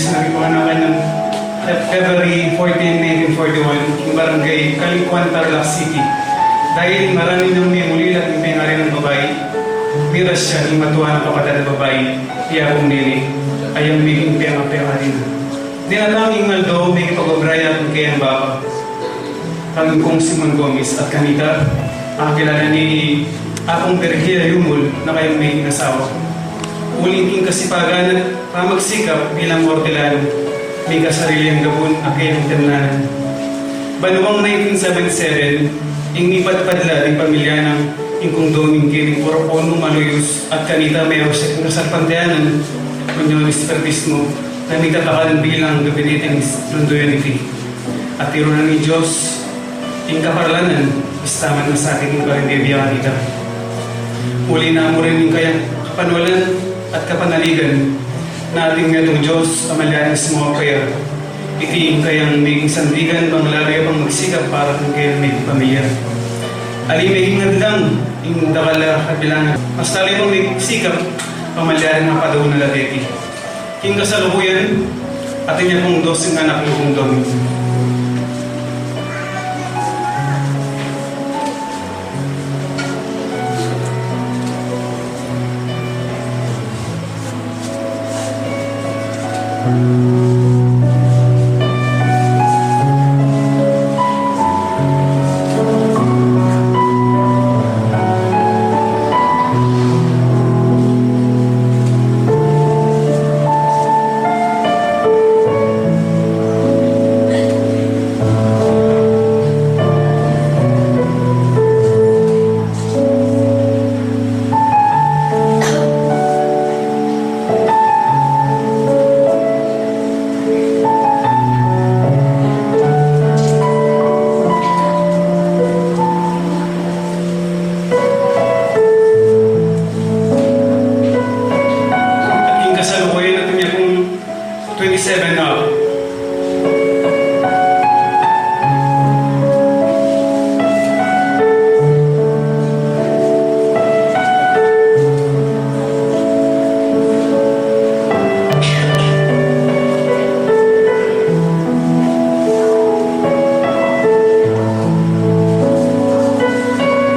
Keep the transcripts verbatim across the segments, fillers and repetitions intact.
Naging panganakan ng February fourteen, nineteen forty-one, king barangay Caliguan, Tarlac City. Dahil marami nang mimulila king pengari nang babai, miras ya ning matua nang kapatad a babai, i Apung Nene, a yang maging pengari na. Dinalang ing aldo, mikipag-obra ya king kayang baba. Kang Kung Simon Gomez at kanita, akilala ne i Apung Virgilia Yumul na kayang maging asawa. Uling king kasipagan at pamagsikap bilang ortelano, mikasarili yang gabun a kayang temnanan. Banuang nineteen seventy-seven, ing mipatpad la ding pamilya nang ing Kung Doming keni Poropono Maloyos at kanita meyaus ya king kasalpantayanan, Union Espiritismo, na mitatakan bilang gabinete ning Lunduyan iti. At tiru na ning Dios ing kaparalanan, bista man masakit ing karin bibiyakan ita. Uli na mu rin ing kayang kapanwalan at kapanaligan, na ating metung Dios a malyanis mu kaya. Iti ing kayang maging sandigan, bang lalu ya pang magsikap para king kayang maging pamilya. Ali maging adlang ing dakal a kabilangan, mas lalu ya pang magsikap, pamalyari na padaun na la deti. King kasalukuyan, atin ya pung doseng anak nang Kung Doming. At king kasalukuyan, atin ya pung twenty-seven na.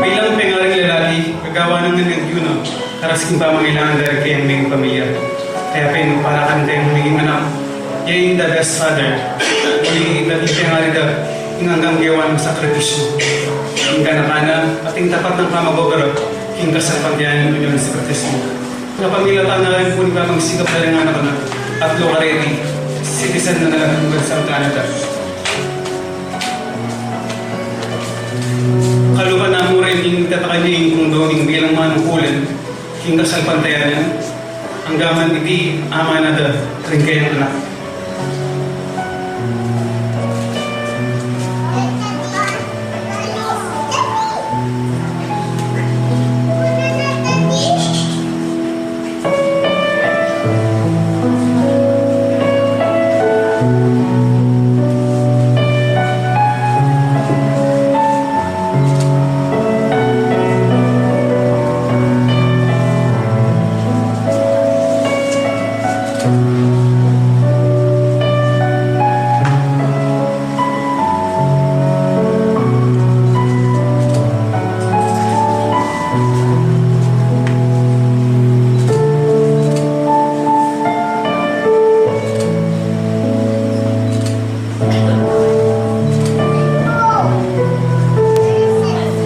Bilang pengaring lalaki, gagawan na ngan ing agyu na, karas king pamangailangan da ring kayang maging pamilya. Kaya pin, para kang kayang maging anak, ya ing the best father. Uli na king pengari da, ing anggang gewa nang sakripisyu. Ing kanakana, at ing tapat nang pamag-obra, king kasalpantayanan ning Union Espiritismo. Kapamilatan na rin pu ning pamagsikap da ring anak na, at lokareti, citizen na na la ning bansang Canada. Kalupa na mu rin ing tatakan ya ing Kung Doming bilang manukulan, king kasalpantayanan, anggaman iti ama na da ring kayang anak.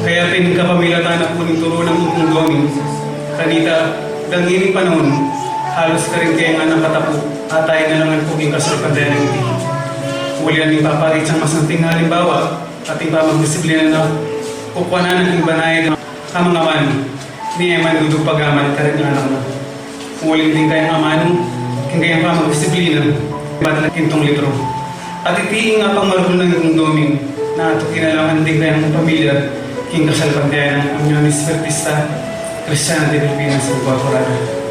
Kaya pin kapamilatan na pu ning turu nang Kung Doming, kanita, dang ini panaun, halos karing kayang anak katapu, atay na la ngan pu king kasalpantayanan iti. Uli na ning paparitang masanting halimbawa, at ing pamagdisiplina na, kukuanan na king banayad a kamangaman, ni e man dudupagaman karing anak na. Uling ding kayang amanu, king kayang pamagdisiplina, bat na king tung litro. At iti ing apang marul nang Kung Doming, na atuki na la ngan ding kayang pamilya, king kasalpantayanan nang Union Espiritista Kristiana de Filipinas Incorporada.